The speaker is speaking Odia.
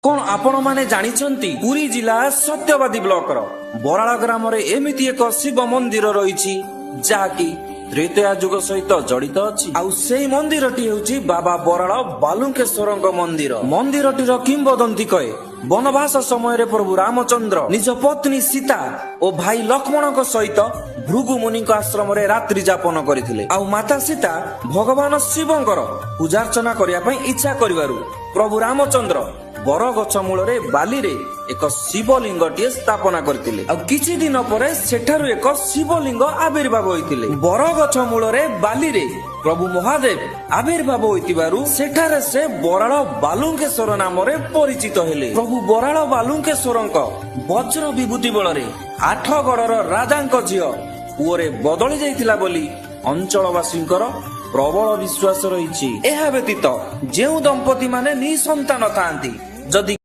କଣ ଆପଣମାନେ ଜାଣିଛନ୍ତି, ପୁରୀ ଜିଲ୍ଲା ସତ୍ୟବାଦୀ ବ୍ଲକର ବରାଳ ଗ୍ରାମରେ ଏମିତି ଏକ ଶିବ ମନ୍ଦିର ରହିଛି, ଯାହାକି ତ୍ରେତୟା ଯୁଗ ସହିତ ଜଡିତ ଅଛି। ଆଉ ସେଇ ମନ୍ଦିରଟି ହେଉଛି ବାବା ବରାଳ ବାଲୁଙ୍କେଶ୍ୱରଙ୍କ ମନ୍ଦିର। ମନ୍ଦିରଟିର କିମ୍ବଦନ୍ତୀ କହେ, ବନବାସ ସମୟରେ ପ୍ରଭୁ ରାମଚନ୍ଦ୍ର ନିଜ ପତ୍ନୀ ସୀତା ଓ ଭାଇ ଲକ୍ଷ୍ମଣଙ୍କ ସହିତ ଭୃଗୁ ମୁନିଙ୍କ ଆଶ୍ରମରେ ରାତ୍ରି ଯାପନ କରିଥିଲେ। ଆଉ ମାତା ସୀତା ଭଗବାନ ଶିବଙ୍କର ପୂଜାର୍ଚ୍ଚନା କରିବା ପାଇଁ ଇଚ୍ଛା କରିବାରୁ ପ୍ରଭୁ ରାମଚନ୍ଦ୍ର ବରଗଛ ମୂଳରେ ବାଲିରେ ଏକ ଶିବଲିଙ୍ଗଟିଏ ସ୍ଥାପନା କରିଥିଲେ। ଆଉ କିଛି ଦିନ ପରେ ସେଠାରୁ ଏକ ଶିବଲିଙ୍ଗ ଆବିର୍ଭାବ ହୋଇଥିଲେ। ବରଗଛ ମୂଳରେ ବାଲିରେ ପ୍ରଭୁ ମହାଦେବ ଆବିର୍ଭାବ ହୋଇଥିବାରୁ ସେଠାରେ ସେ ବରାଳ ବାଲୁଙ୍କେଶ୍ୱର ନାମରେ ପରିଚିତ ହେଲେ। ପ୍ରଭୁ ବରାଳ ବାଲୁଙ୍କେଶ୍ୱରଙ୍କ ବଜ୍ର ବିଭୂତି ବଳରେ ଆଠଗଡର ରାଜାଙ୍କ ଝିଅ ପୁଅରେ ବଦଳି ଯାଇଥିଲା ବୋଲି ଅଞ୍ଚଳବାସୀଙ୍କର ପ୍ରବଳ ବିଶ୍ୱାସ ରହିଛି। ଏହା ବ୍ୟତୀତ ଯେଉଁ ଦମ୍ପତି ମାନେ ନିସନ୍ତାନ ଥାଆନ୍ତି, ଯଦି